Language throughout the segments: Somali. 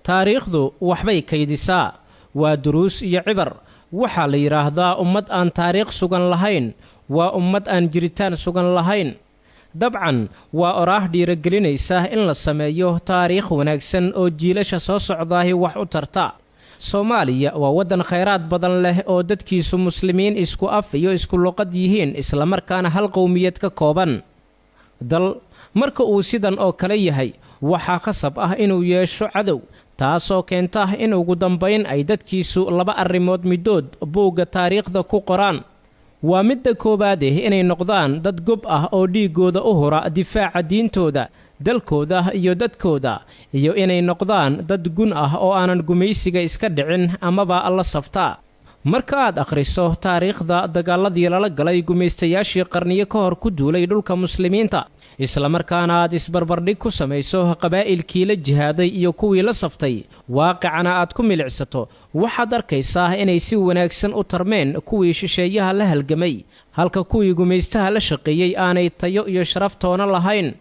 Taariikhdu waxbay kaydisaa, waa duruus iyo cibar. Waxaa la yidhaahdaa ummad aan taariikh sugan lahayn waa ummad aan jiritaan sugan lahayn. Dabcan waa oraah dhiiragelinaysa in la sameeyo taariikh wanaagsan oo jiilasha soo socdaahi wax u tarta. Soomaaliya waa waddan khayraad badan leh oo dadkiisu muslimiin isku af iyo isku luqad yihiin, islamarkaana hal qowmiyad ka kooban. Dal marka uu sidan oo kale yahay waxaa khasab ah inuu yeesho cadow, taasoo keenta in ugu dambayn ay dadkiisu laba arrimood middood buugga taariikhda ku qoraan. Waa midda koowaadeh inay noqdaan dad gob ah oo dhiiggooda u hura difaaca diintooda, dalkooda iyo dadkooda, iyo inay noqdaan dad gun ah oo aanan gumaysiga iska dhicin amaba la saftaa. Marka aad akhriso taariikhda dagaaladii lala galay gumaystayaashii qarniyo ka hor ku duulay dhulka muslimiinta, islamarkaana aad isbarbardhig ku samayso qabaa'ilkii la jihaaday iyo kuwii la saftay, waaqicana aad ku milicsato, waxaad arkaysaa inay si wanaagsan u tarmeen kuwii shisheeyaha la halgamay, halka kuwii gumaystaha la shaqeeyey aanay tayo iyo sharaf toona lahayn.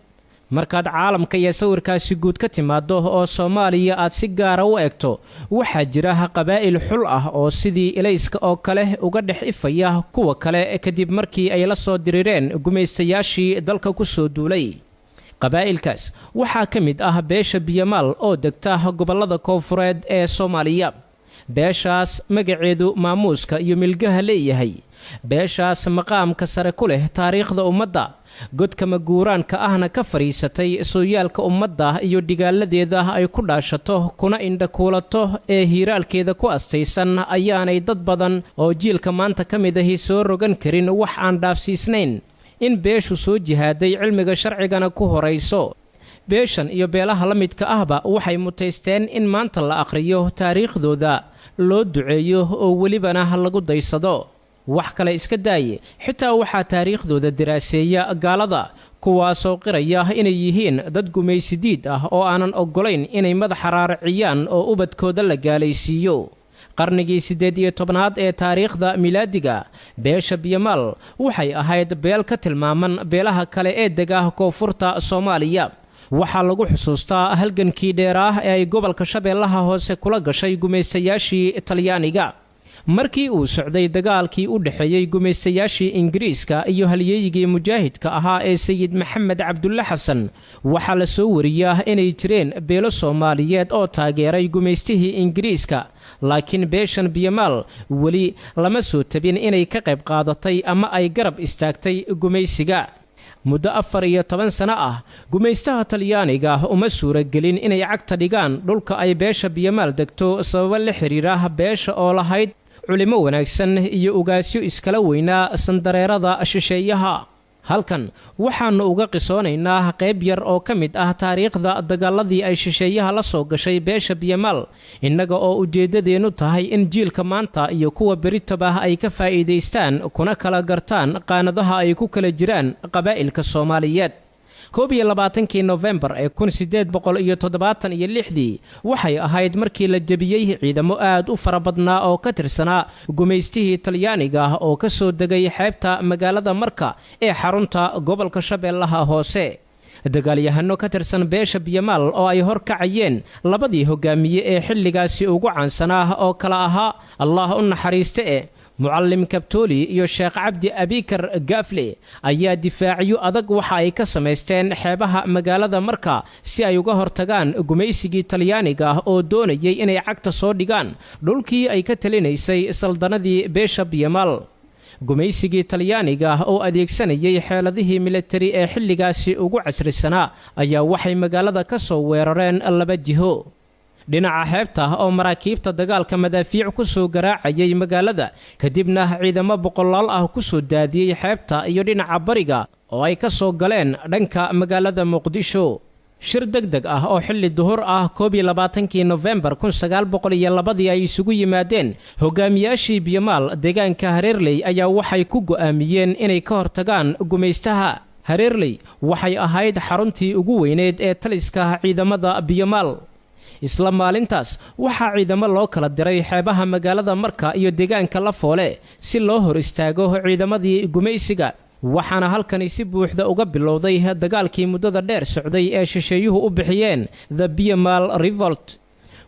Markaad caalamka iyo sawirkaasi guud ka timaaddo oo Soomaaliya aad si gaara u egto, waxaa jira qabaa'il xul ah oo sidii ilayska oo kale uga dhex ifaya kuwa kale kadib markii ay la soo dirireen gumaystayaashii dalka ku soo duulay. Qabaa'ilkaas waxaa ka mid ah beesha Biyamaal oo degta gobollada koonfureed ee Soomaaliya. Beeshaas magaceedu maamuuska iyo milgaha leeyahay, beeshaas maqaamka sare ku leh taariikhda ummadda, godka maguuraanka ahna ka fadhiisatay sooyaalka ummadda iyo dhigaaladeeda ay ku dhaashato kuna indhakuulato ee hiiraalkeeda ku astaysan, ayaanay dad badan oo jiilka maanta ka mid ahi soo rogan karin wax aan dhaafsiisnayn in beeshu soo jihaaday, cilmiga sharcigana ku horayso. Beeshan iyo beelaha la midka ahba waxay mutaysteen in maanta la akhriyo taariikhdooda, loo duceeyo oo welibana lagu daysado. Wax kale iska daaye, xitaa waxaa taariikhdooda daraaseeya gaalada, kuwaasoo qiraya inay yihiin dad gumaysidiid ah oo aanan oggolayn inay madaxa raariciyaan oo ubadkooda la gaalaysiiyo. Qarnigii 18aad ee taariikhda milaadiga, beesha Biyamaal waxay ahayd beel ka tilmaaman beelaha kale ee dega koonfurta Soomaaliya. Waxaa lagu xusuustaa halgankii dheeraah ee ay gobolka Shabeellaha Hoose kula gashay gumaystayaashii Talyaaniga. Markii uu socday dagaalkii u dhexeeyey gumaystayaashii Ingiriiska iyo halyeeyigii mujaahidka ahaa ee Sayid Maxamed Cabdulle Xasan, waxaa la soo wariyaa inay jireen beelo Soomaaliyeed oo taageeray gumaystihii Ingiriiska, laakiin beeshan Biyamaal weli lama soo tabin inay ka qayb qaadatay ama ay garab istaagtay gumaysiga. Muddo 14 sano ah gumaystaha Talyaaniga uma suuragelin inay cagta dhigaan dhulka ay beesha Biyamaal degto, sababo la xidhiira beesha oo lahayd culimo wanaagsan iyo ugaasyo iskala weynaa sandareerada shisheeyaha. Halkan waxaannu uga qisoonaynaa qayb yar oo ka mid ah taariikhda dagaaladii ay shisheeyaha la soo gashay beesha Biyamaal, innaga oo ujeeddadeennu tahay in jiilka maanta iyo kuwa beritaba ay ka faa'iidaystaan kuna kala gartaan qaanadaha ay ku kala jiraan qabaa'ilka Soomaaliyeed. 21-kii Nofembar ee 1876-dii waxay ahayd markii la jebiyey ciidamo aad u fara badnaa oo ka tirsanaa gumaystihii Talyaaniga ah oo ka soo degay xeebta magaalada Marka ee xarunta gobolka Shabeellaha Hoose. Dagaalyahano ka tirsan beesha Biyamaal oo ay hor kacayeen labadii hogaamiye ee xilligaasi ugu caansanaa oo kala ahaa, Allah u naxariiste e, Mucallim Kabtooli iyo Sheekh Cabdi Abikar Gaafle, ayaa difaacyo adag waxa ay ka samaysteen xeebaha magaalada Marka si ay uga hortagaan gumaysigii Talyaaniga ah oo doonayay inay cagta soo dhigaan dhulkii ay ka talinaysay saldanadii beesha Biyamaal. Gumaysigii Talyaaniga ah oo adeegsanayay xeeladihii militari ee xilligaasi ugu casrisanaa ayaa waxay magaalada ka soo weerareen laba jiho: dhinaca xeebta oo maraakiibta dagaalka madaafiic ku soo garaacayay magaalada, kadibna ciidamo boqolaal ah ku soo daadiyey xeebta, iyo dhinaca bariga oo ay ka soo galeen dhanka magaalada Muqdisho. Shir deg deg ah oo xilli duhur ah 21-kii Nofembar 1902-dii ay isugu yimaadeen hogaamiyaashii Biyamaal deegaanka Hareerley ayaa waxay ku go'aamiyeen inay ka hortagaan gumaystaha. Hareerley waxay ahayd xaruntii ugu weyneyd ee taliska ciidamada Biyamaal. Isla maalintaas waxaa ciidamo loo kala diray xeebaha magaalada Marka iyo deegaanka Lafoole si loo hor istaago ciidamadii gumaysiga, waxaana halkani si buuxda uga bilowday dagaalkii muddada dheer socday ee shisheeyuhu u bixiyeen The Biyamal Revolt.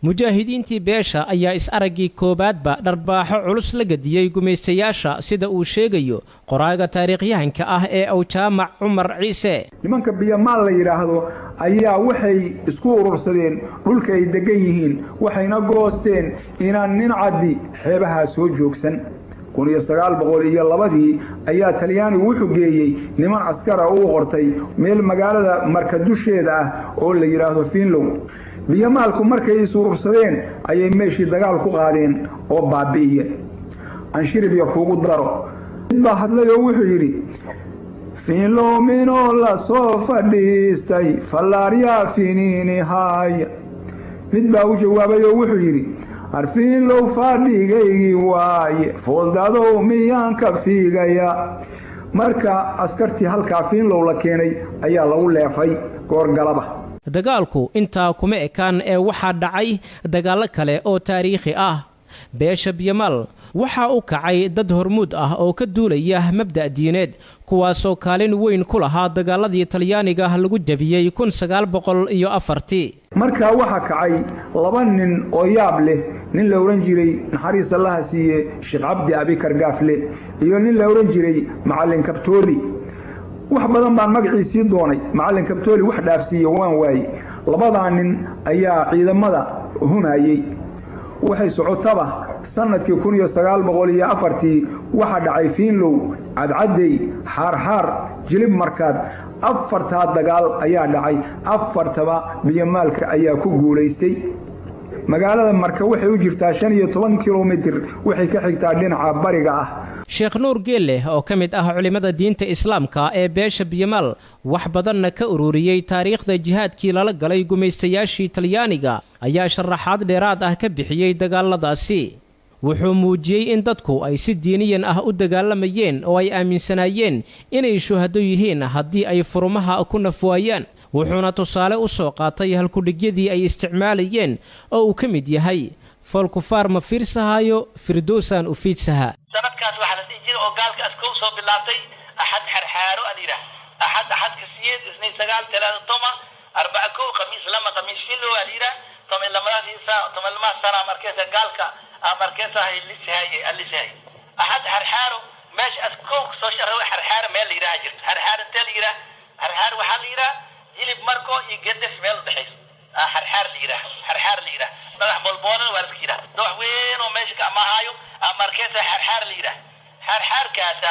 Mujaahidiintii beesha ayaa is-araggii koowaadba dharbaaxo culus la gediyey gumaystayaasha, sida uu sheegayo qoraaga taariikhyahanka ah ee Awjaamac Cumar Ciise. Nimanka Biyamaal la yidhaahdo ayaa waxay isku urursadeen dhulka ay deggan yihiin, waxayna goosteen inaan nin caddi xeebahaa soo joogsan. 1902-dii ayaa Talyaanigu wuxuu geeyey niman askara uu qortay meel magaalada Marka dusheeda ah oo la yidhaahdo Fiinlow. Biyamaalku markay is urursadeen ayay meeshii dagaal ku qaadeen oo baabi'iyeen. Anshirib iyo kuugu daro, mid baa hadlay oo wuxuu yidhi: "Fiinlow minoo la soo fadhiistay, fallaaryaa finiini haaya." Mid baa u jawaabay oo wuxuu yidhi: "Arfiinlow fadhigaygii waaye, fooldadow miyaan ka fiigaya?" Marka askartii halkaa Fiinlow la keenay ayaa lagu leefay goorgalaba. Dagaalku intaa kuma ekaan ee waxaa dhacay dagaallo kale oo taariikhi ah. Beesha Biyamaal waxaa u kacay dad hormuud ah oo ka duulaya mabda' diineed, kuwaasoo kaalin weyn ku lahaa dagaaladii Talyaaniga lagu jabiyey 1904-tii. Markaa waxaa kacay laba nin oo yaab leh, nin la odhan jiray, naxariis Allaha siiye, Sheekh Cabdi Abikar Gaafle iyo nin la odhan jiray Macallin Kabtooli. Wax badan baan magaciisii doonay, Macallin Kabtooli wax dhaafsiiye waan waaye. Labadaa nin ayaa ciidamada humayey. Waxay socotaba sanadkii 1904-tii waxaa dhacay Fiinlow, Cadcaddey, Xaarxaar, Jilib Markaad. Afartaa dagaal ayaa dhacay, afartaba Biyomaalka ayaa ku guulaystay. Magaalada Marka waxay u jirtaa 15 kilomitir, waxay ka xigtaa dhinaca bariga ah. Sheekh Nuur Geelleh oo ka mid ah culimmada diinta Islaamka ee beesha Biyamaal, wax badanna ka ururiyey taariikhda jihaadkii lala galay gumaystayaashii Talyaaniga, ayaa sharaxaad dheeraad ah ka bixiyey dagaaladaasi. Wuxuu muujiyey in dadku ay si diiniyan ah u dagaalamayeen oo ay aaminsanaayeen inay shuhado yihiin haddii ay furumaha ku nafwaayaan. Wuxuuna tusaale u soo qaatay halkudhigyadii ay isticmaalayeen oo uu ka mid yahay "Foolkufaar ma fiirsahaayo, firdowsaan u fiidsaha". Sanadkaas waxaa la dhihi jiray oo gaalka askow soo bilaabtay Axad Xarxaaro a la yidhaah, Axad, Axadka 8, Isniin 9, Talaada 10, Arbaca 1, Khamiis 2, Khamiis Filo a la yidhaah. Toban lamadaas, 12 sana markeesa gaalka markeesa lisahaye alisahay. Axad Xarxaaro meesha askow soo sharawe, Xarxaaro meel la yidhaha jirto. Xarxaaro intee la yidhaah? Xarxaar waxaa la yidhaah Jilib Marko iyo Gedef meel udhexayso Xarxaar la yidhaah. Xarxaar la yidhaah dhagax boolboolan waa laska yidhaah, doox weyn oo meesha ka amahaayo markeesa Xarxaar la yidhaah. Xarxaarkaasa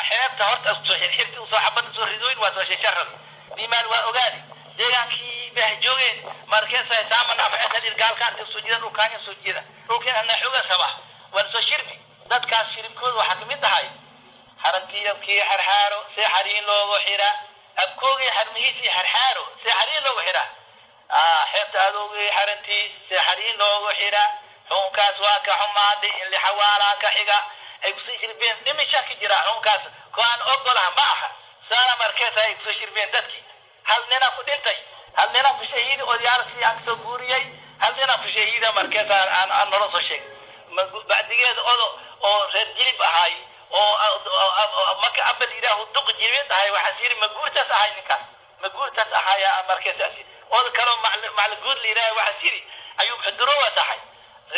xeebta horta soo xirxirti usoo xabada soo ridooyin waa soo shesharad. Bimaal waa ogaadi deegaankii bah joogeen markeesa saaman afceesalir gaalkaan inta soo jeeda, dhulkaan soo jeeda, dhulkeen anaa xooga sabah waa soo shirbi. Dadkaas shiribkooda waxaa kamid tahay xarankii abkii Xarxaaro see xariin loogu xiraa, abkoogii xarmihiisii Xarxaaro see xariin loogu xiraa, xeebta adoogii xarantii see xariin loogu xiraa, xuunkaas waa ka xumaaday in lixawaalaa ka xiga. Ay kusoo shirbeen dhimisha ka jira xuunkaas ko-aan ogolaha ma aha saana markeesa ay kusoo shirbeen dadkii. Hal ninaa ku dhintay, hal ninaa ku shahiidi, odayaalkii aan kasoo guuriyey, hal ninaa ku shahiida markeesa aan nolol soo sheegay. Bacdigeeda odo oo reer Jilib ahaay oo marka abal yidhaahu duq Jilibid ahay, waxaas yidhi maguurtaas ahay, ninkaas maguurtaas ahaaya markeesaas. Odo kaloo maclaguud la yidhaha waxaas yidhi Ayuub Xudurowa tahay.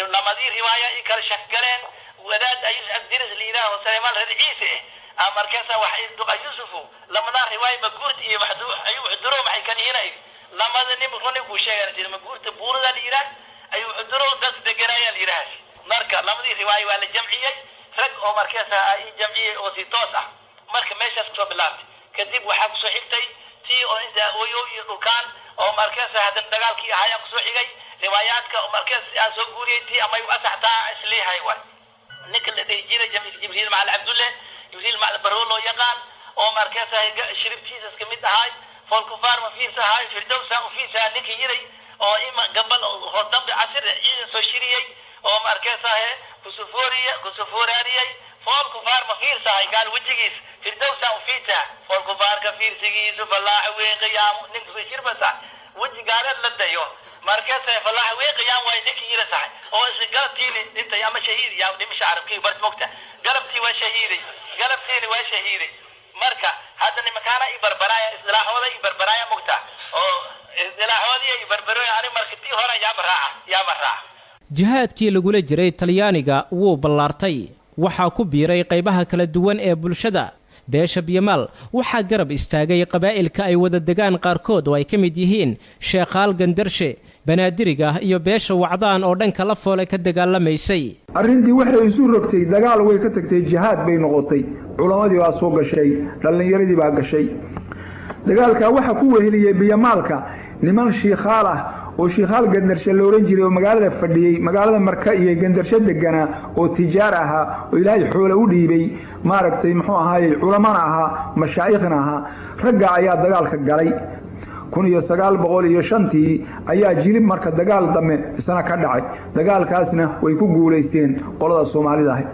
Lamadii riwaaya i kala shakgaleen. Wadaad Ayuus Cabdiris la yidhaaho Saleymaan reer Ciise ah markeesa wax duqa Yusufu lamadaa riwaaya maguurta iyo Ayuub Xudurow maxay kala yihiin? Lamada nin runi kuu sheegan jira, maguurta buurada la yidhaah, Ayuub Xudurow dad deganaayaa la yidhaahas. Marka lamadii riwaaya waa la jamciyey, rag oo markeesa ii jamciyey oo si toos ah. Marka meeshaas kusoo bilaabtay, kadib waxaa kusoo xigtay tii oo inta oyo iyo dhulkaan oo markeesa haddana dagaalkii ahaayaan kusoo xigay riwaayaadka oo markees aan soo guuriyey tii amay u asaxtaa isleeyahay waay. Ninka la dhihi jiray Jibriil Macal Cabdulle, Jibriil Macal Barwo loo yaqaan, oo markeesa shiribtiisas kamid ahaay "Foolkufaar ma fiirsahay, firdowsa u fiirsaha", ninka yiray oo ima gabal hordambe casir ciidan soo shiriyey oo markeesahe kusufooriye kusuforaariyey "Foolkufaar ma fiirsahay gaal wejigiis, firdowsa u fiirsaha, foolkufaarka fiirsigiisu falaax weyn qiyaamo", ninka soo shirbasa weji gaaleed la dayo markeesa falaax weyn qiyaam waay ninka yira sahay oo isla galabtiini dhintay ama shahiid yaa dhimisha carabkii bart mogta galabtii waa shahiiday, galabtiini waa shahiiday. Marka hadda nimankaana i barbaraaya, islaaxooda i barbaraaya mogta oo Isdilaaxoodii iyo barbarooyin ani marka tii hore yaaba raaca, yaaba raaca. Jihaadkii lagula jiray Talyaaniga wuu ballaartay. Waxaa ku biiray qaybaha kala duwan ee bulshada beesha Biyamaal. Waxaa garab istaagay qabaa'ilka ay wada degaan qaarkood oo ay ka mid yihiin Sheekhaal, Gandarshe, Banaadiriga iyo beesha Wacdaan oo dhanka la foole ka dagaalamaysay. Arrintii waxay isu rogtay dagaal, way ka tagtay, jihaad bay noqotay. Culammadii baa soo gashay, dhallinyaradii baa gashay dagaalkaa. Waxaa ku weheliyey Biyamaalka niman shiikhaal ah oo Shiikhaal Gandarshe la ohan jiray oo magaalada fadhiyey, magaalada Marka iyo Gandarshe deganaa, oo tijaar ahaa oo Ilaahay xoole u dhiibay, maaragtay, muxuu ahaayey, culamana ahaa, mashaa'ikhna ahaa. Ragga ayaa dagaalka galay. 1905-tii ayaa Jilib marka dagaal dambe isna ka dhacay. Dagaalkaasna way ku guulaysteen qolada Soomaalida ahi.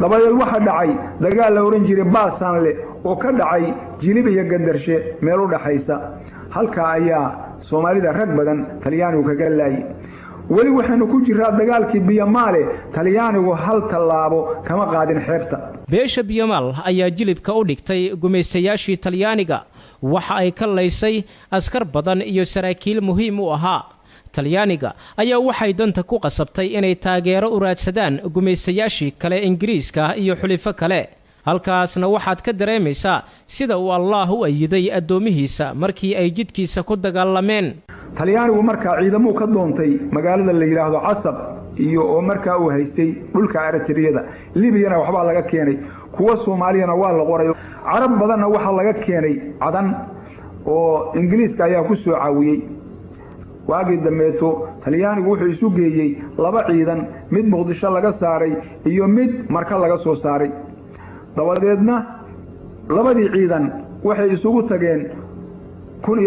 Dabadeed waxaa dhacay dagaal la ohan jiray Baasanle oo ka dhacay Jilib iyo Gandarshe meel u dhaxaysa. Halkaa ayaa Soomaalida rag badan Talyaanigu kaga laayay. Weli waxaynu ku jiraa dagaalkii Biyamaale. Talyaanigu hal tallaabo kama qaadin xeebta. Beesha Biyamaal ayaa jilibka u dhigtay gumaystayaashii Talyaaniga. Waxa ay ka laysay askar badan iyo saraakiil muhiim u ahaa. Talyaaniga ayaa waxay danta ku qasabtay inay taageero u raadsadaan gumaystayaashii kale, Ingiriiska iyo xulifo kale. Halkaasna waxaad ka dareemaysaa sida uu Allaah u ayiday addoomihiisa markii ay jidkiisa ku dagaalameen. Talyaanigu markaa ciidamuu ka doontay magaalada la yidhaahdo Casab iyo oo markaa uu haystay dhulka Eritriyada. Libiyana waxbaa laga keenay, kuwa Soomaaliyana waa la qoray, Carab badanna waxaa laga keenay Cadan oo Ingiriiska ayaa ku soo caawiyey. Waagii dambeeto Talyaanigu wuxuu isu geeyey laba ciidan, mid Muqdisho laga saaray iyo mid Marka laga soo saaray. Dabadeedna labadii ciidan waxay isugu tageen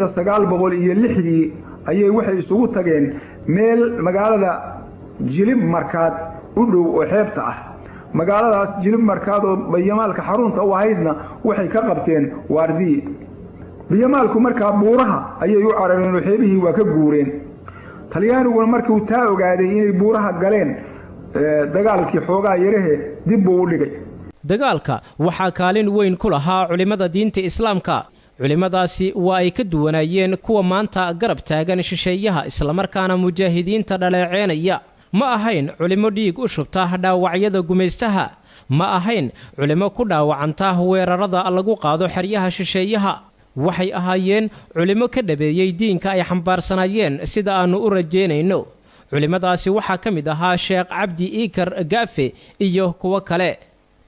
1906-dii ayay waxay isugu tageen meel magaalada Jilib Markaad u dhow oo xeebta ah. Magaaladaas Jilib Markaad oo Biyamaalka xarunta u ahaydna waxay ka qabteen waardiye. Biyamaalku markaa buuraha ayay u carareen oo xeebihii waa ka guureen. Talyaaniguna markuu taa ogaaday inay buuraha galeen, dagaalkii xoogaa yarahe dib buu u dhigay. Dagaalka waxaa kaalin weyn ku lahaa culimmada diinta Islaamka. Culimmadaasi waa ay ka duwanaayeen kuwa maanta garab taagan shisheeyaha islamarkaana mujaahidiinta dhaleeceenaya. Ma ahayn culimmo dhiig u shubta dhaawacyada gumaystaha, ma ahayn culimmo ku dhaawacanta weerarada lagu qaado xeryaha shisheeyaha. Waxay ahaayeen culimmo ka dhabeeyey diinka ay xambaarsanaayeen, sida aannu u rajeynayno. Culimmadaasi waxaa ka mid ahaa Sheekh Cabdi Iikar Gaafe iyo kuwo kale.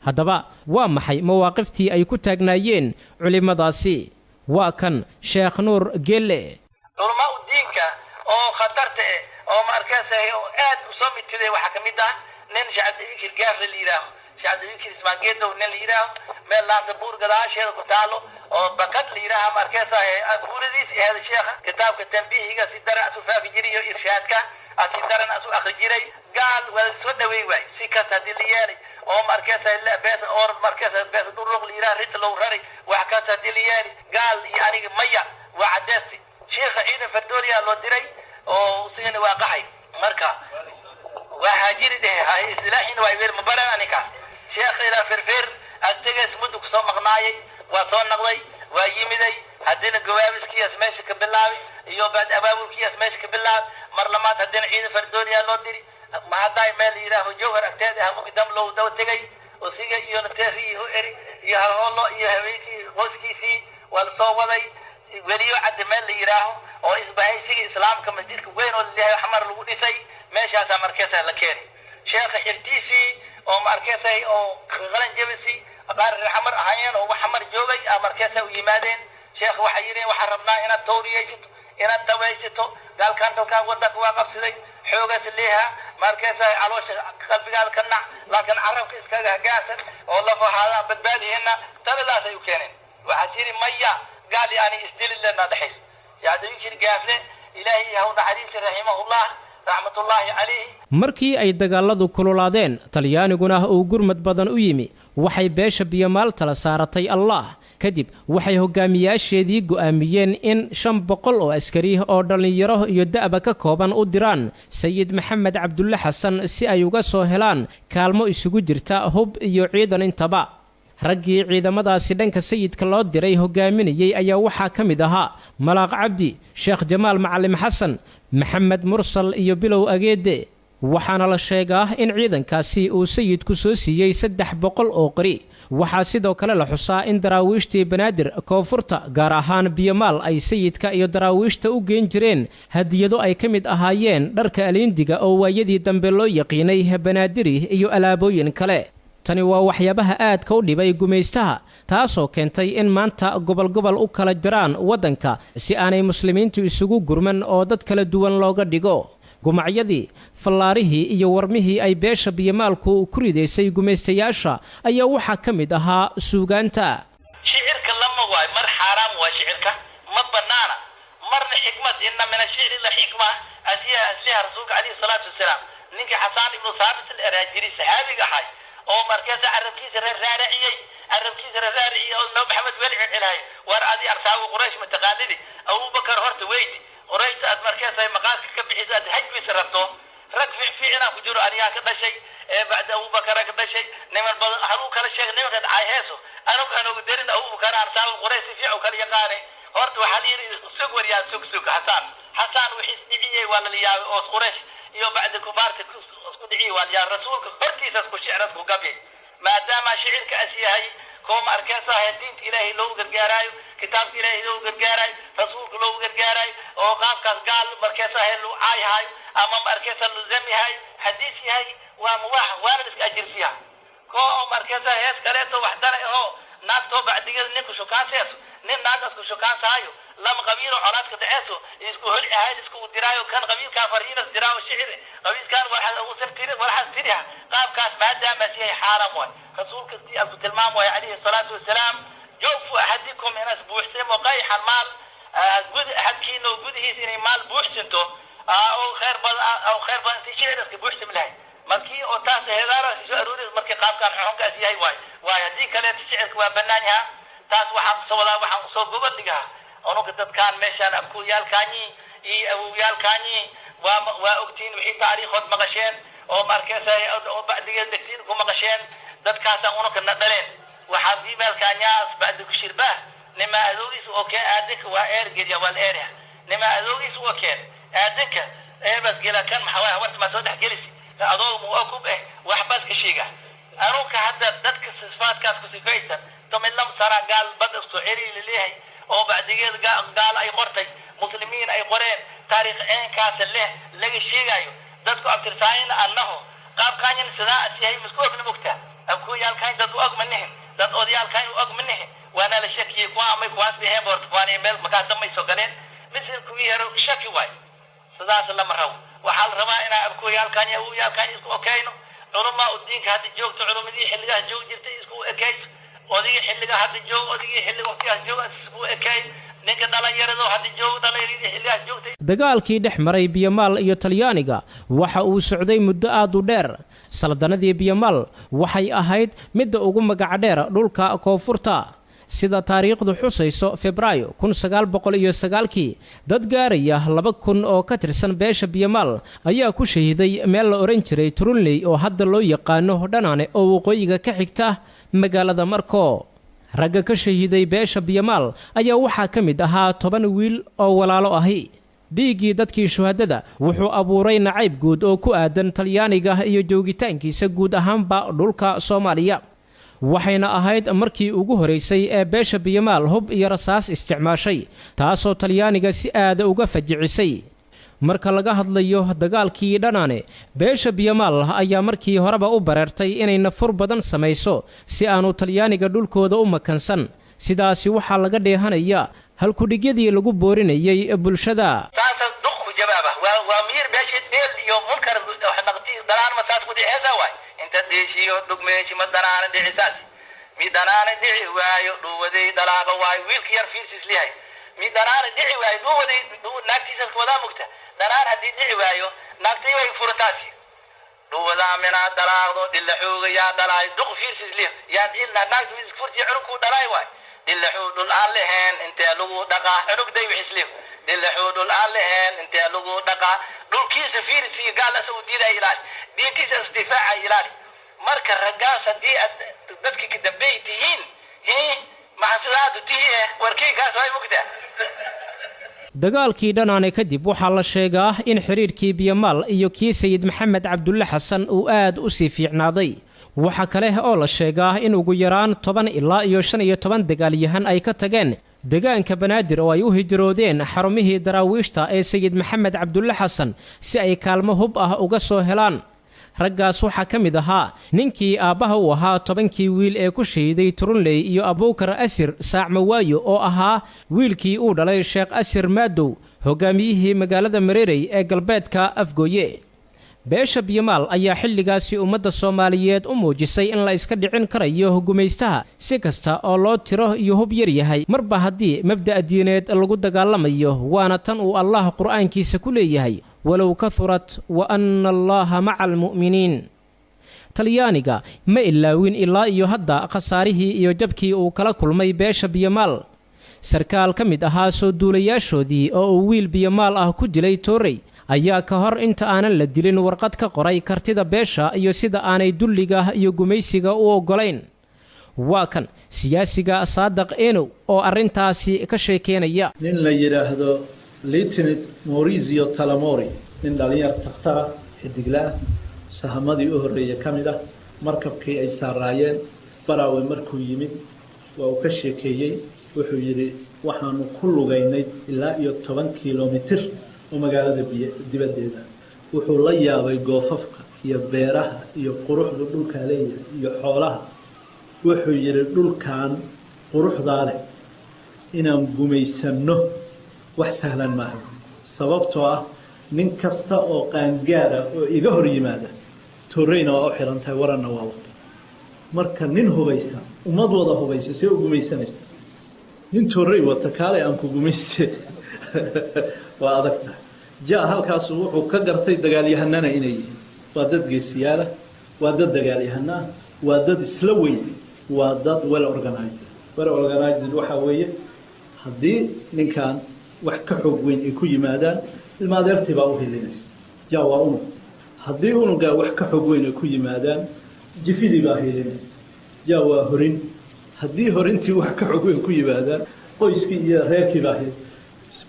Haddaba waa maxay mawaaqiftii ay ku taagnaayeen culimmadaasi? Waa kan Sheekh Nuur Gelle. Culamaa u diinka oo khatarta eh oo ma arkaysa oo aad u soo mitiday waxaa ka mid ah nin Sheekh Cabdi Iikir Gaafle la yidhaaho, Sheekh Cabdi Iikir Ismaangeedow nin la yidhaaho, meel laanta buur gadaasheeda ku taalo oo Bakad la yidhaaha, ma arkaysa, buuradiis aheeda. Sheekha kitaabka Tanbiihiga si daran asu faafi jiray iyo Irshaadka asi daran asu akhri jiray. Gaal waa soo dhaweey waay si kasta haddii la yeelay oo ma arkaysa bees oo ma arkaysa bees duruq la yidhaha rit loo rari, wax kasta haddii la yeeli, gaal iyo aniga maya, waa cadeesti. Sheekha ciidan fardooliya loo diray oo isigana waa qaxay. Marka waxaa jiri dhehe islaaxiina waa ibeer mabaran aninkaas. Sheekha ilaa Firfir agtegees muddo kusoo maqnaayay, waa soo naqday, waa yimiday. Haddina gawaabiskiias meesha ka bilaabay iyo baad abaabulkiias meesha ka bilaabay. Mar lamaad haddina ciidan fardooliya loo diri mahadaay meel la yidhaaho Jawhar agteeda ah mugdam loo daba tegay. Osiga iyo nateeri iyo eri iyo halhoolo iyo haweenkii qoyskiisii waa lasoo waday Weliyo Cadde meel la yidhaaho oo isbahaysiga Islaamka masjidka weyn oo laleeyahay Xamar lagu dhisay. Meeshaasaa markeesa la keenay sheekha xirtiisii oo ma arkeysay oo qalan jebisi qaar reer Xamar ahaayeen oo wax Xamar joogay a markeesa u yimaadeen sheekha. Waxay yidheen, waxaan rabnaa inaad tawriyaysato, inaad dawaysato gaalkaan dalkaan wadanka waa qabsaday, xoogaas leeha, ma arkaysa, caloosha qalbigaada ka nac, laakiin carabka iskaga hagaagsan oo lafahaada badbaadihina. Taladaas ay u keeneen. Waxaa yidhi maya, gaal iyo ani isdili lena dhexays. Yacdayikir Gaafle, Ilaahay haw naxariisi, raximahullah, raxmatullaahi calayhi. Markii ay dagaaladu kululaadeen, Talyaaniguna uu gurmad badan u yimi, waxay beesha Biyamaal tala saaratay Allaah. Kadib waxay hogaamiyaasheedii go'aamiyeen in 500 oo askari oo dhallinyaro iyo da'ba ka kooban u diraan Sayid Maxamed Cabdulle Xasan si ay uga soo helaan kaalmo isugu jirta hub iyo ciidan intaba. Raggii ciidamadaasi dhanka sayidka loo diray hogaaminayey ayaa waxaa ka mid ahaa Malaaq Cabdi, Sheekh Jamaal Macalim Xasan, Maxamed Mursal iyo Bilow Ageede. Waxaana la sheegaa in ciidankaasi uu sayidku soo siiyey 300 oo qori. Waxaa sidoo kale la xusaa in daraawiishtii Banaadir koonfurta, gaar ahaan Biyomaal, ay sayidka iyo daraawiishta u geen jireen hadiyado ay ka mid ahaayeen dharka aliindiga oo waayadii dambe loo yaqiinay Banaadiri iyo alaabooyin kale. Tani waa waxyaabaha aadka u dhibay gumaystaha, taasoo keentay in maanta gobol gobol u kala jiraan waddanka si aanay muslimiintu isugu gurman oo dad kala duwan looga dhigo. Gumacyadii, fallaarihii iyo warmihii ay beesha Biyomaalku ku ridaysay gumaystayaasha ayaa waxaa ka mid ahaa suugaanta. Shicirka lama waayo, mar xaaraam waa shicirka, ma banaana, marna xikmad. Ina min ashicri la xikma asiya asliha rasuulka calayhi salaatu wasalaam. Ninka Xasaan ibnu Saabit la eraajiri, saxaabiga ahay oo markaasa carabkiisa raraariciyey, carabkiisa raraariciyey oo Nabi Maxamed weli celcelahay, war adi arsaabu Quraysh mataqaanidi, Abubakar horta weydi, Qurayshta aad markaasay maqaarka ka bixiso aad hajmiisa rabto, rag fiicfiicinaa ku jiro, anigaa ka dhashay ee bacda Abubakara ka dhashay, niman badan haluu kala sheegay, nimankaad caayheeso anug aan ogu darin Abubakar, arsaabu Quraysh si fiican u kala yaqaanay. Horta waxaa la yidhi sug waryaa, sug sug Xasaan. Xasaan wixii isdhiciyey waa lala yaabay oo Quraysh iyo bacda kufaarta isku dhiciyey waa la yaabay, rasuulka hortiisas ku shicras ku gabyay. Maadaama shicirka as yahay kooma arkeysaha diinta Ilaahay loogu gargaaraayo, kitaabka Ilaahay loogu gargaaraayo, rasuulka loogu gargaaraayo, oo qaabkaas gaal markeysaha lu caayhayo ama ma arkeysa lu zamyahay, xadiis yahay, waa mubaax, waana la iska ajirsiyaa. Ko oo markeysa hees kaleeto wax dara ahoo naagtoo bacdigeeda ninku shukaanseeso, nin naagaas ku shukaansaayo, lama qabiilo colaadka dhaceeso isku holi ahayd isku diraayo, kan qabiilkaa fariinas diraayo shicir qabiilkaan waxaas tiri waxaas tiriha, qaabkaas maadaamaas yahay xaaraam waay. Rasuulka si aan ku tilmaam waay calayhi salaatu wasalaam, jawfu axadikum inaas buuxsimo qayxan maal gud axadkiina oo gudihiisa inay maal buuxsinto oo khayr badan, oo khayr badan intii shicir iska buuxsimi lahay markii oo taas heedaara soo aroori markii qaabkaan xunkaas yahay waay waay. Haddii kaleeto shicirka waa bannaan yahaa. Taas waxaan kusoo wadaa, waxaan kusoo gobol dhigaa unuga dadkaan meeshaan abkuyaalkaanyi iyo awowyaalkaanyi waa ogtiin wixii taariikhood maqasheen oo markaysa oo bacdigeed degtiin ku maqasheen, dadkaasaan unuka na dhaleen. Waxaa biimaalkaanyaas bacdi kushirbaah nima adoogiis oo keen aadanka waa eergeliya, waa la eerya nima adoogiis oo keen aadanka eebas gela kan maxaa waay habarta maa soo dhex gelisi adoog mu okub eh waxbaas ka sheega. Anuka hadda dadka sifaadkaas ku sifaysan 12 sana gaal bad isku ceri laleeyahay oo bacdigeed gaal ay qortay, muslimiin ay qoreen, taariikh ceenkaasa leh laga sheegayo, dadku abtirsaayina annaho qaabkaanyin sidaa as yahay misku ogna mogtaa abkuyaalkaan dad u og ma nihin, dad odayaalkaan u og ma nihin, waana la shakiyey kuwa amay kuwaas bixeen boorta kuwaan meel makaa damay soo galeen misal kuwii hore shaki waay. Sidaas lama rabo. Waxaa la rabaa inaa abkuyaalkaan iyo awowyaalkaan isku okeyno, culamaa u diinka hadda joogto culumadii xilligaas joog jirtay isku ekeyso, odigii xilliga hadda joog, odigii xilliga waqtigaas joog isku ekeey, ninka dhalinyarado hadda joog dhalinyaradii xilligaas joogtay. Dagaalkii dhex maray Biyomaal iyo Talyaaniga waxa uu socday muddo aad u dheer. Saldanadii Biyomaal waxay ahayd midda ugu magac dheer dhulka koonfurta. Sida taariikhdu xusayso, Febraayo 1909kii dad gaaraya 2000 oo ka tirsan beesha Biyomaal ayaa ku shahiiday meel la odhan jiray Turunley oo hadda loo yaqaano Dhanaane oo waqooyiga ka xigta magaalada Marko. Ragga ka shahiiday beesha Biyomaal ayaa waxaa ka mid ahaa 10 wiil oo walaalo ahi. Dhiiggii dadkii shuhadada wuxuu abuuray nacayb guud oo ku aadan Talyaaniga iyo joogitaankiisa guud ahaanba dhulka Soomaaliya. Waxayna ahayd markii ugu horaysay ee beesha Biyomaal hub iyo rasaas isticmaashay, taasoo Talyaaniga si aada uga fajicisay. Marka laga hadlayo dagaalkii Dhanaane, beesha Biyomaal ayaa markii horeba u bareertay inay nafur badan samayso si aanu Talyaaniga dhulkooda u makansan. Sidaasi waxaa laga dheehanayaa halkudhigyadii lagu boorinayay bulshada. Saasa duq ku jawaaba waa miir beesha dheel iyo munkar naqti danaan ma saas ku dhiceesa waay inta dheeshiyo dhugmeeshi ma danaana dhicisaas mi danaana dhici waayo dhuwaday dalaaqa waayo wiilka yar fiirsis lihay mi danaana dhici waayo dhuwaday naagtiisa wadaa mugta danaan haddii dhici waayo naagtay way furataasi dhuwadaa minaa dalaaqdo dhilla xooga yaa dhalaay duq fiirsis lih yaa dhilna naagta furti cunugkuu dhalaay waay dhillaxuu dhul aan lahayn intee lagu dhaqaa cunugday wixisliyo dhillaxuu dhul aan lahayn intee lagu dhaqaa dhulkiisa fiirisiyo gaal asagu diidaya ilaali diintiisa isdifaaca ilaali. Marka raggaas haddii aad Dadka ka dambeey tihiin maxaa sidaadu tihi warkeygaas way mugtaa. Dagaalkii Dhanaane kadib waxaa la sheegaa in xidhiirkii Biyomaal iyo kii Sayid Maxamed Cabdulle Xasan uu aad u sii fiicnaaday. Waxaa kale oo la sheegaa in ugu yaraan 10 ilaa iyo 15 dagaalyahan ay ka tageen degaanka Banaadir oo ay u hijroodeen xarumihii Daraawiishta ee Sayid Maxamed Cabdulle Xasan si ay kaalmo hub ah uga soo helaan. Raggaas waxaa ka mid ahaa ninkii aabbaha u ahaa 10kii wiil ee ku shahiiday Turunley iyo Abuukar Asir Saacmawaayo, oo ahaa wiilkii uu dhalay Sheekh Asir Maadow, hogaamiyihii magaalada Mareerey ee galbeedka Afgooye. Beesha Biyomaal ayaa xilligaasi ummadda Soomaaliyeed u muujisay in la iska dhicin karayo gumaystaha si kasta oo loo tiro iyo hub yar yahay, marba haddii mabda'a diineed lagu dagaalamayo. Waana tan uu Allah qur'aankiisa ku leeyahay: "Walow kahurat wa anna Allaha maca almu'miniin." Talyaaniga ma ilaawin ilaa iyo hadda khasaarihii iyo jabkii uu kala kulmay beesha Biyomaal. Sarkaal ka mid ahaa soo duulayaashoodii oo uu wiil Biyomaal ah ku dilay Toorey ayaa ka hor inta aanan la dilin warqad ka qoray kartida beesha iyo sida aanay dulliga iyo gumaysiga u oggolayn. Waa kan siyaasiga Saadaq Enow oo arrintaasi ka sheekeynaya. Nin la yidhaahdo Lieutenant Maurizio Talamori, nin dhalinyar takhtara xidigla ah, sahamadii u horreeya ka mid ah, markabkii ay saaraayeen Baraawe markuu yimid waa uu ka sheekeeyey. Wuxuu yidhi: "Waxaanu ku lugaynay ilaa iyo 10 kilomitir oo magaalada biy dibaddeeda." Wuxuu la yaabay goofafka iyo beeraha iyo quruxdu dhulkaa leeyahay iyo xoolaha. Wuxuu yidhi: "Dhulkan quruxdaa leh inaan gumaysanno wax sahlan maaha, sababtoo ah nin kasta oo qaangaara oo iga hor yimaada torreyna waa u xihan tahay, waranna waa wata. Marka nin hubaysa, ummad wada hubaysa, see u gumaysanaysa? Nin torrey wata, kaalay aan ku gumayste, waa adag tahay." Ja halkaasu wuxuu ka gartay dagaalyahanana inay yihiin. Waa dad geesiyaala, waa dad dagaalyahana ah, waa dad isla weyn, waa dad well organized. Well organized waxaa weeye haddii ninkan wax ka xoog weyn ay ku yimaadaan, ilma adeertii baa u hilinaysa, ja waa unug. Haddii unugaa wax ka xoog weyn ay ku yimaadaan, jifidii baa hilinaysa, ja waa horin. Haddii horintii wax ka xoog weyn ku yimaadaan, qoyskii iyo reerkii baa hil.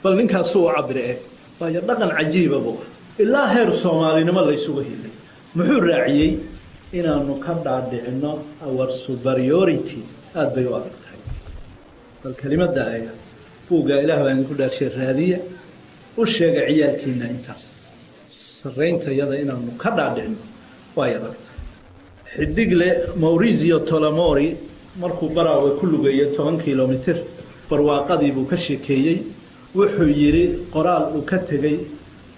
Bal ninkaasu u cabire eh, waayo dhaqan cajiiba buu ah, ilaa heer Soomaalinimo laysugu hilay. Muxuu raaciyey? Inaanu ka dhaadhicino our superiority aada bay u adag tahay. Bal kelimadda aya buugga, Ilaah baa idinku dhaarshay, raadiya, u sheega ciyaalkiina intaas. Sarrayntayada inaanu ka dhaadhicino way adag tahay. Xidigle Maurizio Tolamori markuu Baraawe ku lugeeyay 10 kilomitir, barwaaqadii buu ka sheekeeyey. Wuxuu yidhi qoraal uu ka tegey: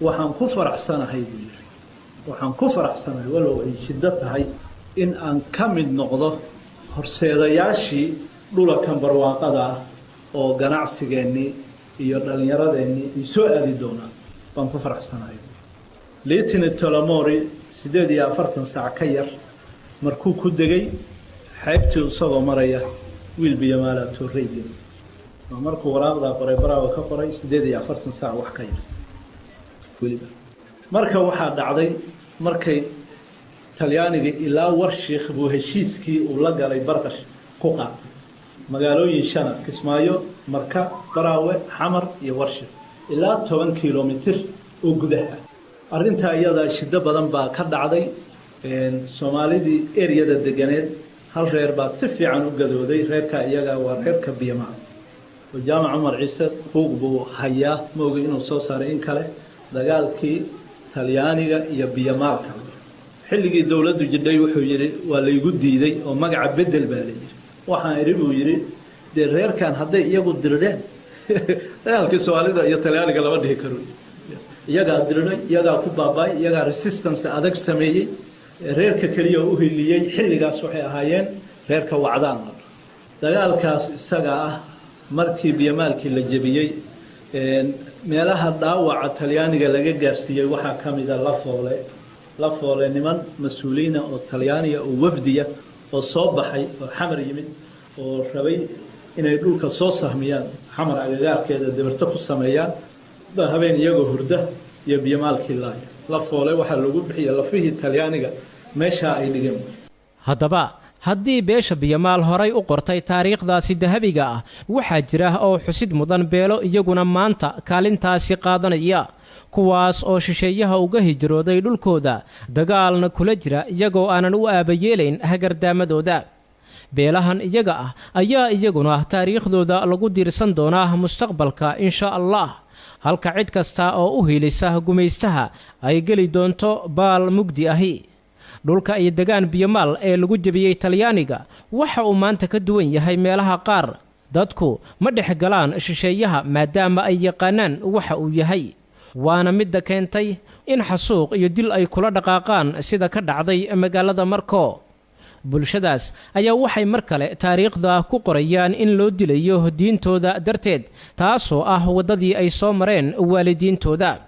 "Waxaan ku faraxsanahay," buu yidhi, "waxaan ku faraxsanahay, walow ay shiddo tahay, in aan ka mid noqdo horseedayaashii dhulakan barwaaqada ah oo ganacsigeennii iyo dhallinyaradeenii ay soo aadi doonaan, baan ku faraxsanahay." Lieutenant Tolamori 48 saac ka yar markuu ku degay xeebtii, isagoo maraya, wiil Biyamaala tooreyga. Waa markuu waraaqdaa qoray, Baraawa ka qoray, 48 saac wax ka yar weliba. Marka waxaa dhacday markay Talyaaniga ilaa Warshiikh buu heshiiskii uu la galay Barqash ku qaatay magaalooyin shana: Kismaayo, Marka, Baraawe, Xamar iyo Warshiikh, ilaa 10 kilomitir oo gudaha. Arrintaa iyadaa shiddo badan baa ka dhacday. Soomaalidii eryada deganeed hal reer baa si fiican u gadooday. Reerka iyaga waa reerka Biyamaal oo Jaamac Cumar Ciise buug buu hayaa, ma ogi inuu soo saaray in kale, dagaalkii Talyaaniga iyo Biyamaalka xilligii dowladdu jidhay. Wuxuu yidhi: "Waa laygu diiday oo magaca bedel baa la yidhi. Waxaan idhi," buu yidhi, "dee reerkan hadday iyagu dirireen, dagaalkii Soomaalida iyo Talyaaniga lama dhihi karo. Iyagaa diriray, iyagaa ku baaba'ay, iyagaa resistance adag sameeyey." Reerka keliya oo u hiliyey xilligaas waxay ahaayeen reerka Wacdaan la. Dagaalkaas isaga ah markii Biyamaalkii la jebiyey, meelaha dhaawaca Talyaaniga laga gaarsiiyey waxaa ka mida Lafoole. Lafoole niman mas-uuliyiina oo Talyaaniga oo wafdiya oo soo baxay oo Xamar yimid oo rabay inay dhulka soo sahmiyaan, Xamar agagaarkeeda dabarto ku sameeyaan, baa habeen iyagoo hurda iyo Biyamaalkii laaya. Lafoole waxaa lagu bixiya lafihii Talyaaniga meeshaa ay dhigeen. Haddaba Haddii beesha Biyamaal horay u qortay taariikhdaasi dahabiga ah, waxaa jira oo xusid mudan beelo iyaguna maanta kaalintaasi qaadanaya, kuwaas oo shisheeyaha uga hijrooday dhulkooda, dagaalna kula jira iyagoo aanan u aabayeelayn hagardaamadooda. Beelahan iyaga ah ayaa iyaguna taariikhdooda lagu diirsan doonaa mustaqbalka insha Allah, halka cid kasta oo u hiilisa gumaystaha ay geli doonto baal mugdi ahi. Dhulka iyo degaan Biyamaal ee lagu jebiyey Talyaaniga waxa uu maanta ka duwan yahay meelaha qaar. Dadku ma dhex galaan shisheeyaha maadaama ay yaqaanaan waxa uu yahay, waana midda keentay in xasuuq iyo dil ay kula dhaqaaqaan sida ka dhacday magaalada Marko. Bulshadaas ayaa waxay mar kale taariikhda ku qorayaan in loo dilayo diintooda darteed, taasoo ah waddadii ay soo mareen waalidiintooda.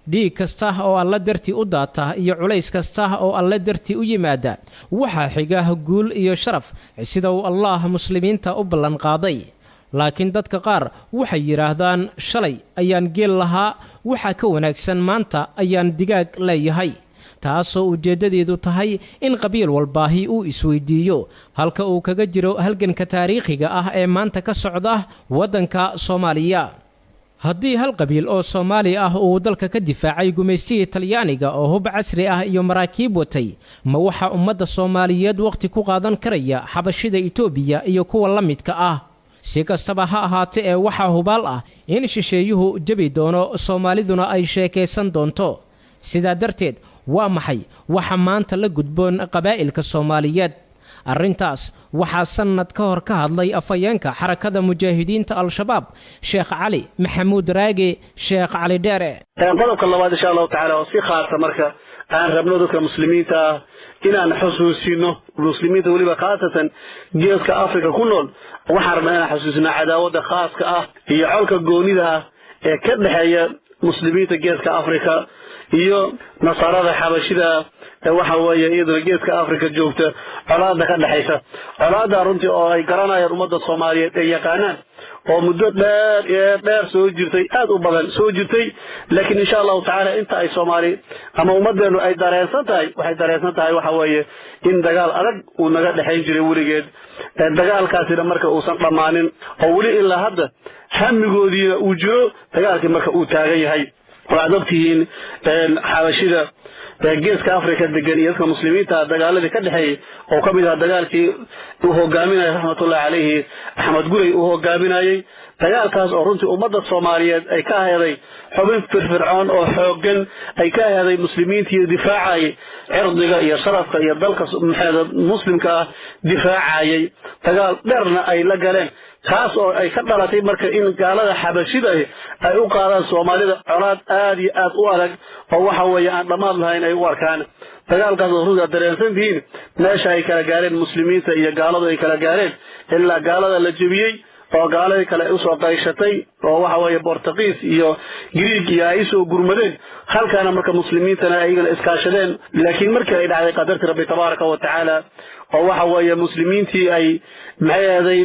Dhiig kasta oo Alla dartii u daata iyo culays kasta oo Alle dartii u yimaada waxaa xiga guul iyo sharaf, sida uu Allaah muslimiinta u ballanqaaday. Laakiin dadka qaar waxay yidhaahdaan shalay ayaan geel lahaa, waxaa ka wanaagsan maanta ayaan digaag leeyahay, taasoo ujeeddadeedu tahay in qabiil walbaahi uu isweydiiyo halka uu kaga jiro halganka taariikhiga ah ee maanta ka socda waddanka Soomaaliya. Haddii hal qabiil oo Soomaali ah uu dalka ka difaacay gumaystihii Talyaaniga oo hub casri ah iyo maraakiib watay, ma waxaa ummadda Soomaaliyeed wakhti ku qaadan karaya xabashida Itoobiya iyo kuwa la midka ah? Si kastaba ha ahaate ee waxaa hubaal ah in shisheeyuhu jebi doono, Soomaaliduna ay sheekaysan doonto. Sidaa darteed, waa maxay waxa maanta la gudboon qabaa'ilka Soomaaliyeed? Arrintaas waxaa sannad ka hor ka hadlay afhayeenka Xarakada Mujaahidiinta Al-Shabaab, Sheekh Cali Maxamuud Raage, Sheekh Cali Dheere. Qodobka labaad, insha Allahu tacala, oo si khaasa marka aan rabno dadka muslimiinta ah inaan xusuusino, muslimiinta weliba khaasatan Geeska Africa ku nool, waxaan rabnaa inaan xusuusino cadaawadda khaaska ah iyo colka goonida ah ee ka dhexeeya muslimiinta Geeska Africa iyo nasaarada xabashida ee waxa weeye iyaduna Geeska Africa joogta. Colaada ka dhexaysa, colaada runtii oo ay garanayaan ummadda Soomaaliyeed ay yaqaanaan oo muddo dheer dheer soo jirtay, aad u badan soo jirtay, laakiin insha Allahu tacaala inta ay Soomaali ama ummaddeenu ay dareensan tahay, waxay dareensan tahay waxa weeye in dagaal adag uu naga dhexayn jiray weligeed, dagaalkaasina marka uusan dhammaanin oo weli ilaa hadda hamigoodiina uu jiro, dagaalkii marka uu taagan yahay. Waxaad ogtihiin xabashida Geeska Africa degan iyo dadka muslimiinta dagaaladii ka dhexeeyey, oo ka mid ahaa dagaalkii uu hogaaminayay raxmatullahi calayhi Axmed Gurey uu hogaaminayey, dagaalkaas oo runtii ummadda Soomaaliyeed ay ka heday xubin firfircoon oo xooggan ay ka heday, muslimiintii difaacayay cirdiga iyo sharafka iyo dalka maxeeda muslimka ah difaacayay, dagaal dheerna ay la galeen, kaas oo ay ka dhalatay marka in gaalada xabashida ay u qaadaan Soomaalida colaad aad iyo aad u adag oo waxa weeye aan dhammaad lahayn ay u arkaan. Dagaalkaas oo runtii aad dareensan tihiin meesha ay kala gaareen muslimiinta iyo gaaladu ay kala gaareen, ilaa gaalada la jebiyey oo gaaladii kale ay usoo qayshatay oo waxa weeye Bortugiis iyo Griig iyo ay usoo gurmadeen, halkaana marka muslimiintana ayagana iskaashadeen. Laakiin markii ay dhacday qadartii Rabbi tabaaraka wa tacaala oo waxa weeye muslimiintii ay maxay ahaday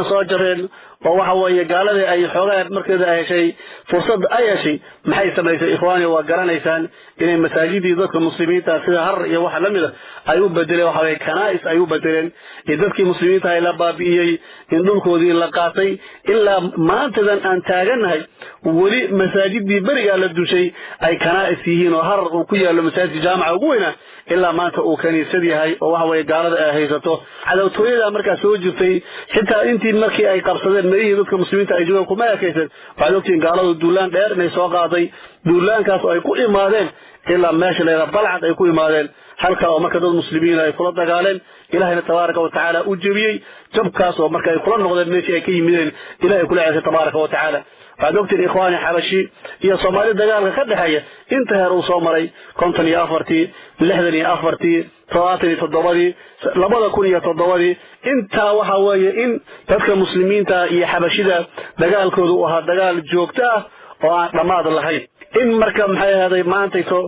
soo jareen oo waxa weeye gaaladii ay xoogaa markeeda ay heshay fursad ay heshay, maxay samaysay ikhwaani? Waa garanaysaan inay masaajidii dadka muslimiinta sida Harar iyo waxa lamid a ay u bedeleen waxa weye kanaa'is ay u bedeleen, in dadkii muslimiinta ay la baabi'iyey, in dhulkoodii la qaatay. Ilaa maantadan aan taagannahay weli masaajidii berigaa la dushay ay kanaa'is yihiin, oo Harar uu ku yaallo masaajidka jaamaca ugu weynaa ilaa maanta uu kaniisad yahay oo waxa weye gaalada ay haysato. Cadowtooyada markaa soo jirtay xitaa intii markii ay qabsadeen meelihii dadka muslimiinta ay joogaan kuma ekaysan. Waxaad ogtihiin gaaladu duulaan dheer inay soo qaaday, duulaankaas oo ay ku imaadeen ilaa meesha la yidhaha Balcad ay ku imaadeen, halkaa oo marka dad muslimiin ay kula dagaaleen, Ilahayna tabaaraka wa tacaala u jebiyey jabkaas oo marka ay kula noqdeen meeshii ay ka yimideen, Ilahay kula ceesay tabaaraka wa tacaala. Waxaad ogtiin ikhwaani xabashi iyo Soomaali dagaalka ka dhexeeya inta heer uu soo maray: 54-tii, 64-tii, 77-dii, 2007-dii. Intaa waxa weeye in dadka muslimiinta iyo xabashida dagaalkooda uu ahaa dagaal joogto ah oo aan dhammaad lahayn. In marka maxay ahaday maantayto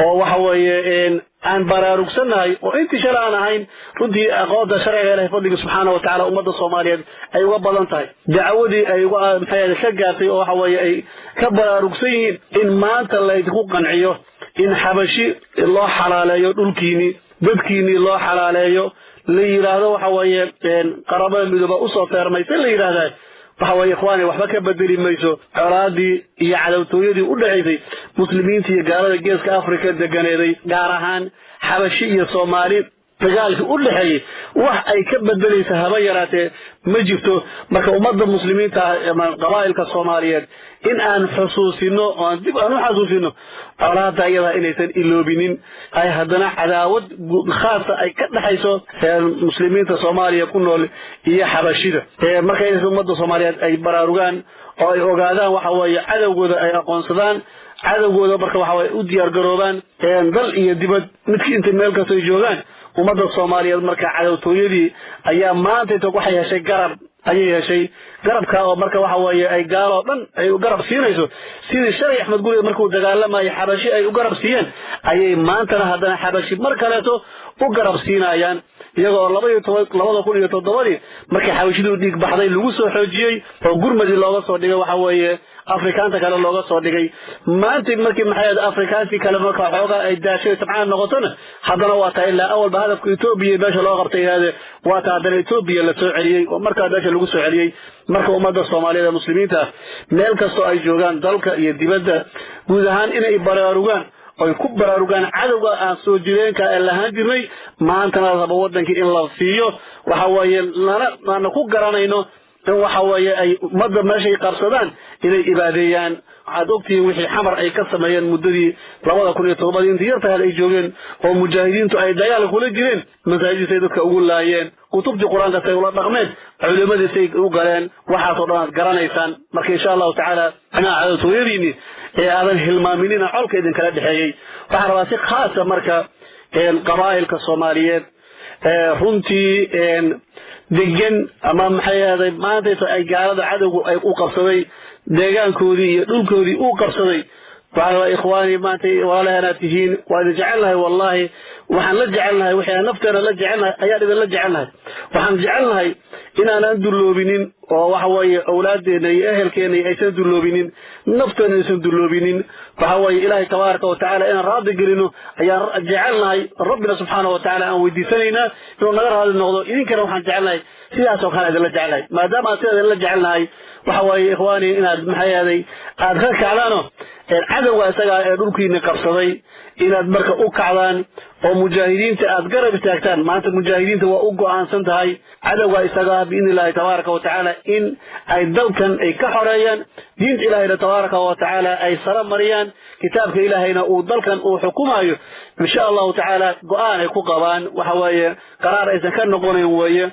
oo waxa weeye aan baraarugsannahay oo intii shalay aan ahayn, runtii aqoonta sharciga Ilahay fadliga subxaana wa tacala ummadda Soomaaliyeed ay uga badan tahay, dacwadii ay uga maxay ahaday ka gaartay oo waxa weeye ay ka baraarugsan yihiin, in maanta laydinku qanciyo in xabashi loo xalaaleeyo dhulkiini Dadkiinii loo xalaaleeyo, la yidhaahdo waxa weeye Qaramada Midooba usoo feermaysa la yidhahdaa, waxa weeye ikhwaani, waxba ka bedeli mayso colaadii iyo cadowtooyadii u dhexaysay muslimiinta iyo gaalada Geeska Afrika deganeeday, gaar ahaan Xabashi iyo Soomaali. Dagaalkii u dhexeeyey wax ay ka bedelaysa haba yaraatee ma jirto. Marka ummadda muslimiinta ah ama qabaa'ilka Soomaaliyeed in aan xusuusino oo aan dib aan u xasuusino colaadda iyadaa inaysan iloobinin, ay haddana cadaawad khaasa ay ka dhexayso muslimiinta Soomaaliya ku nool iyo Xabashida. Marka inaysan ummadda Soomaaliyeed ay baraarugaan oo ay ogaadaan waxa weeye cadowgooda, ay aqoonsadaan cadowgooda, marka waxa waye u diyaar garoobaan dal iyo dibad midkii intay meel kasta ay joogaan ummadda Soomaaliyeed. Marka cadowtooyadii ayaa maanta inta waxay heshay garab ayay heshay, garabka oo marka waxa weeye ay gaaloo dhan ay u garab siinayso. Sidii shalay Axmed Guriga markuu dagaalamayay Xabashi ay u garab siiyeen, ayay maantana haddana Xabashi mar kaleeto u garab siinayaan, iyagoo 2007-dii markii Xabashidu dhiig baxday lagu soo xoojiyey oo gurmadii looga soo dhigay, waxa weeye Afrikaanta kale looga soo dhigay. Maanta markii maxay ahayd Afrikaantii kale marka xoogaa ay daashay, tabcaan noqotona, haddana waa taa ilaa awalba hadafka Etoobiya meesha loo qabtay yidhahdee, waa taa haddana Etoobiya la soo celiyey oo markaa meesha lagu soo celiyey. Marka ummadda Soomaaliyeed ee muslimiinta ah meel kastoo ay joogaan, dalka iyo dibadda, guud ahaan inay baraarugaan oy ku baraarugaan cadowga aan soo jireenka ee lahaan jirnay, maantana rabo wadankii in la siiyo, waxa weeye lana aana ku garanayno in waxa weeye ay ummadda meeshay qabsadaan inay ibaadeeyaan. Waxaad ogtihiin wixii Xamar ay ka sameeyeen muddadii 2007-dii intii yartahay ay joogeen oo mujaahidiintu ay dagaal kula jireen, masaajidtay dadka ugu laayeen, kutubtii Qur-aanka say ula dhaqmeen, culimadii say u galeen, waxaasoo dhan aad garanaysaan. Marka insha Allahu tacaala inaa cadowtooyadiinni ee aadan hilmaaminina colka idinkala dhexeeyey. Waxaan rabaa si khaasa marka qabaa'ilka Soomaaliyeed runtii degan ama maxay ahday maantaysa ay gaalada cadowgu ay u qabsaday deegaankoodii iyo dhulkoodii uu qabsaday. Waxaan rabaa ikhwaani, maanta walaalahanaad tihiin, waa idin jecelnahay. Wallahi waxaan la jecelnahay wixii aan nafteena la jecelnahay ayaan idinla jecelnahay. Waxaan jecelnahay inaanan dulloobinin oo waxa weeye awlaadeenna iyo ehelkeenna aysan dulloobinin, nafteena aysan dulloobinin. Waxa weeye Ilaahay tabaaraka wa tacaala inaan raadi gelino ayaan jecelnahay, Rabbina subxaana wa tacaala aan weydiisanaynaa inuu naga raadi noqdo. Idinkana waxaan jecelnahay sidaas oo kale idinla jecelnahay. Maadaama aan sidaa idinla jecelnahay, waxa weeye ikhwaani, inaad maxay ahday aad ka kacdaano cadowga isagaa ee dhulkiina qabsaday, inaad marka u kacdaan oo mujaahidiinta aad garab istaagtaan. Maanta mujaahidiinta waa u go'aansan tahay cadowga isagaa biidni Illahi tabaaraka wa tacaala in ay dalkan ay ka xoreeyaan, diinta Ilaahayna tabaaraka wa tacaala ay sara mariyaan, kitaabka Ilaahayna uu dalkan uu xukumayo insha Allahu tacaala. Go'aan ay ku qabaan, waxa weeye qaraar aysan ka noqonayn weeye.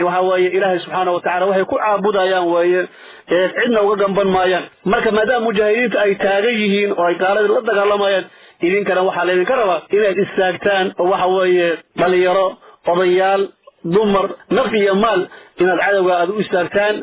Waxa weeye Ilaahay subxaana wa tacala waxay ku caabudayaan weeye, cidna uga gamban maayaan. Marka maadaama mujaahidiinta ay taagan yihiin oo ay gaaladii la dagaalamayaan, idinkana waxaa laydinka rabaa inaad istaagtaan oo waxa weeye dhalinyaro, odayaal, dumar, naf iyo maal inaad cadowga aad u istaagtaan,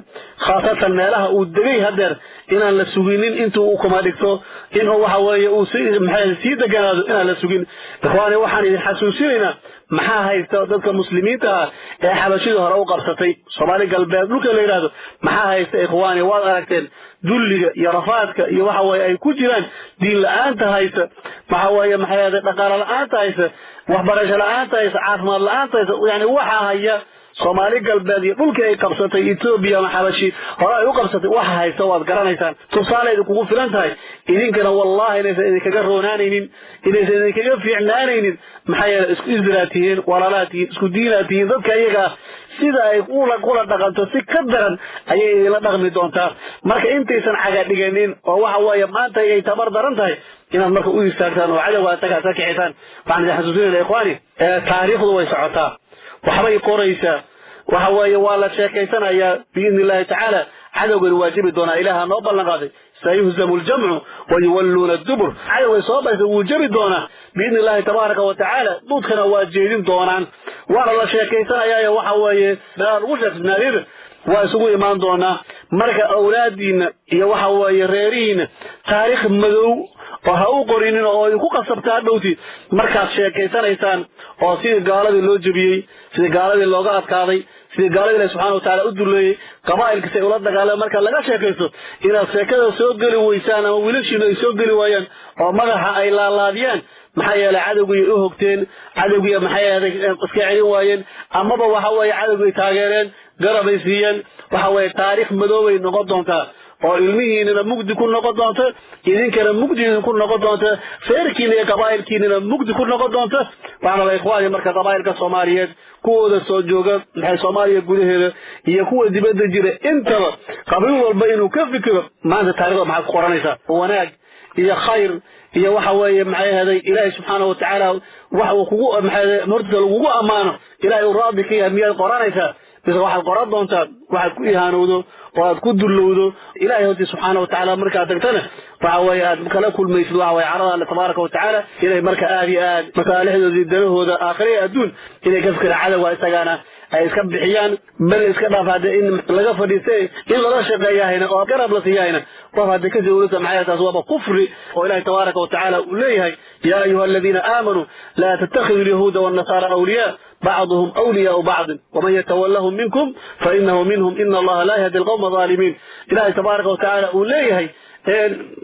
khaasatan meelaha uu degay haddeer inaan la suginin intuu u kuma dhigto inuu waxa weeye uu si maxay sii deganaado inaan la sugin. Ikhwaani, waxaan idin xasuusinaynaa maxaa haysta dadka muslimiinta ah ee Xabashidii hore u qabsatay Soomaali Galbeed dhulka la yidhahdo, maxaa haysta? Ikhwaani, waad aragteen dulliga iyo rafaadka iyo waxa weeye ay ku jiraan, diin la-aanta haysa, waxa weeye maxay ahday dhaqaale la-aanta haysa, waxbarasho la-aanta haysa, caafimaad la-aanta haysa. Yani waxaa haya Soomaali Galbeed iyo dhulkii ay qabsatay Etoobiya ama Xabashi hore ay u qabsatay, waxa haysta waad garanaysaan, tusaale idinkugu filan tahay. Idinkana wallahi inaysan idinkaga roonaanaynin, inaysan idinkaga fiicnaanaynin. Maxaa yeelay isku isdiraad tihiin, walaalaad tihiin, isku diinaad tihiin. Dadka iyaga ah sida ay kula dhaqanto si ka daran ayay idinla dhaqmi doontaa. Marka intaysan caga dhiganin oo waxa weeye maanta ay tabar daran tahay, inaad marka u istaagtaan oo cadowga asagaa ka kicisaan. Waxaan idin xasuusinayna ikhwaani, taariikhdu way socotaa, waxbay qoraysaa, waxa weeye waa la sheekaysanayaa biidni Illahi tacaala. Cadowgani waa jebi doonaa, Ilaaha noo ballan qaaday: sayuhzamu ljamcu wayuwalluuna dubur. Cadowgay soo baysa wuu jebi doonaa biidni Illahi tabaaraka wa tacaala, duudkana waa jeedin doonaan, waana la sheekaysanayaayo waxa weeye meelaha lagu sheekaysanaaryada waa isugu imaan doonaa. Marka awlaadiina iyo waxa weeye reerihiina taariikh madow oo ha u qorinin oo idinku qasabta hadhowti markaad sheekaysanaysaan oo sidii gaaladii loo jebiyey, sidii gaaladii looga adkaaday, sidii gaaladii Ilahi subxana watacaala u duleeyey, qabaa'ilkiis ay ula dagaalameen marka laga sheekaysto, inaad sheekada soo geli weysaan ama wiilashiinu ay soo geli waayaan oo madaxa ay laalaadiyaan. Maxaa yeelay cadowgii u hogteen, cadowgii maxay ahayd iska celin waayeen, amaba waxa weeye cadowgii taageereen, garabay siiyeen. Waxa weeye taariikh madoobay noqon doontaa oo ilmihiinana mugdi ku noqon doonta, idinkana mugdi idinku noqon doonta, reerkiina iyo qabaa'ilkiinana mugdi ku noqon doonta. Waxaan rabaa ikhwaani marka qabaa'ilka Soomaaliyeed kuwooda soo jooga maxay Soomaaliya gudaheeda iyo kuwa dibadda jira intaba, qabiil walba inuu ka fikiro maanta taariikhda maxaad ku qoranaysaa, wanaag iyo khayr iyo waxa weeye maxay ahaday Ilaahay subxaanahu watacaala wax uu kugu maxay hortiisa lagugu ammaano, Ilaahay uu raadi ka yahay miyaad qoranaysaa, mise waxaad qoran doontaa waxaad ku ihaanowdo oo aad ku dullowdo Ilaahay hortiisa subxaanahu watacaala markaad tagtana waxa weeye aad kala kulmaysid waxa weeye carada Alle tabaaraka watacaala. Inay marka aad iyo aad masaalixdooda iyo danahooda aakhira iyo adduun inay ka fikiraan, cadowga isagaana ay iska bixiyaan, bal iska dhaaf hadde in laga fadhiistay in lala shaqeeyahayna oo garab la siiyahayna qof hadde kasii ulisa, maxay taas waaba kufri oo Ilaahay tabaaraka watacaala uu leeyahay: yaa ayuha aladiina aamanuu laa tattakhiduu alyahuuda wannasara awliyaa bacduhum awliyaau bacdin waman yatawallahum minkum fainahu minhum ina Allaha laa yahdi alqawma alaalimiin. Ilaahay tabaaraka watacaala uu leeyahay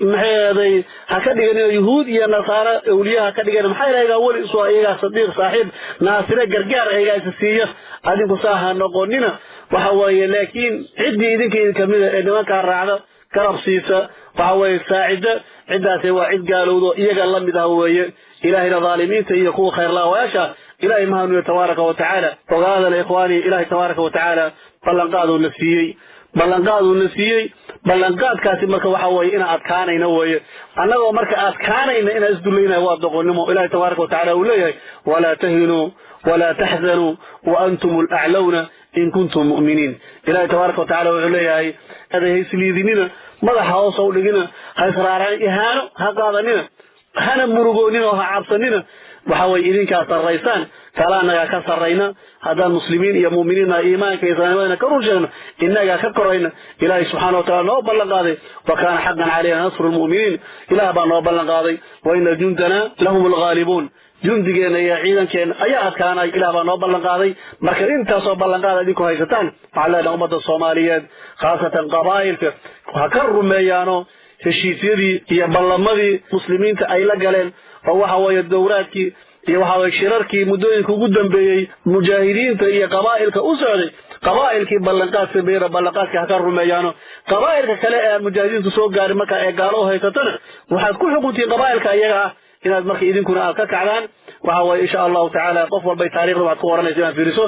maxay ahaday ha ka dhiganina yuhuud iyo nasaara awliya, ha ka dhigan, maxaa iyagaa weli isu, iyagaa sadiiq, saaxiib, naasire, gargaar iyagaa isa siiya, adinku saa ha noqonina. Waxa weeye laakiin ciddii idinka idin kamida ee nimankaa raacda, garab siisa, waxa weeye saacida, ciddaasi waa cid gaalowdo iyaga la mid ah weeye. Ilaahayna dhaalimiinta iyo kuwa khayrlaawayaasha Ilaahay ma hanuuniyo tabaaraka watacaala. Ogaadana ikhwaani, Ilaahay tabaaraka watacaala ballanqaaduu na siiyey, ballanqaaduu na siiyey. Ballanqaadkaasi marka waxa weeye inaan adkaanayna weeye. Annagoo marka adkaanayna inaan isdullaynaya waa doqonnimo. Ilaahay tabaaraka watacaala uu leeyahay: walaa tahinuu walaa taxzanuu wa antum alaclawna in kuntum mu'miniin. Ilaahay tabaaraka watacaala wuxuu leeyahay: ha isliidinina, madaxa hoos u dhigina, ha israaraan, ihaano ha qaadanina, hana murugoonina oo ha cabsanina. Waxa weeye idinkaa sarraysaan, kala annagaa ka sarrayna. Haddaan muslimiin iyo mu'miniinna iimaanka iyo islaamnimadana ka run sheegno, innagaa ka korayna. Ilaahay subxaana wataala noo ballan qaaday: wa kaana xaqan calayna nasru lmu'miniin. Ilaah baa noo ballan qaaday: wa ina jundana lahum alghaalibuun. Jundigeenna iyo ciidankeenna ayaa adkaanay, Ilaah baa noo ballan qaaday. Marka intaasoo ballanqaada idinku haysataan, waxaan leenahay ummadda Soomaaliyeed, khaasatan qabaa'ilka, ha ka rumeeyaano heshiisyadii iyo ballamadii muslimiinta ay la galeen, oo waxa weeye dowraadkii iyo waxa weeye shirarkii muddooyinka ugu dambeeyey mujaahidiinta iyo qabaa'ilka u socday. Qabaa'ilkii ballanqaad sameeyena ballanqaadkii ha ka rumeeyaano. Qabaa'ilka kale ee aan mujaahidiintu soo gaarin marka ee gaalo u haysatana, waxaad ku xukuntiin qabaa'ilka iyaga ah inaad marka idinkuna aad ka kacdaan. Waxa weeye insha Allahu tacaala qof walbay taariikhda waxaad ku qoranaysa inaad fiiriso.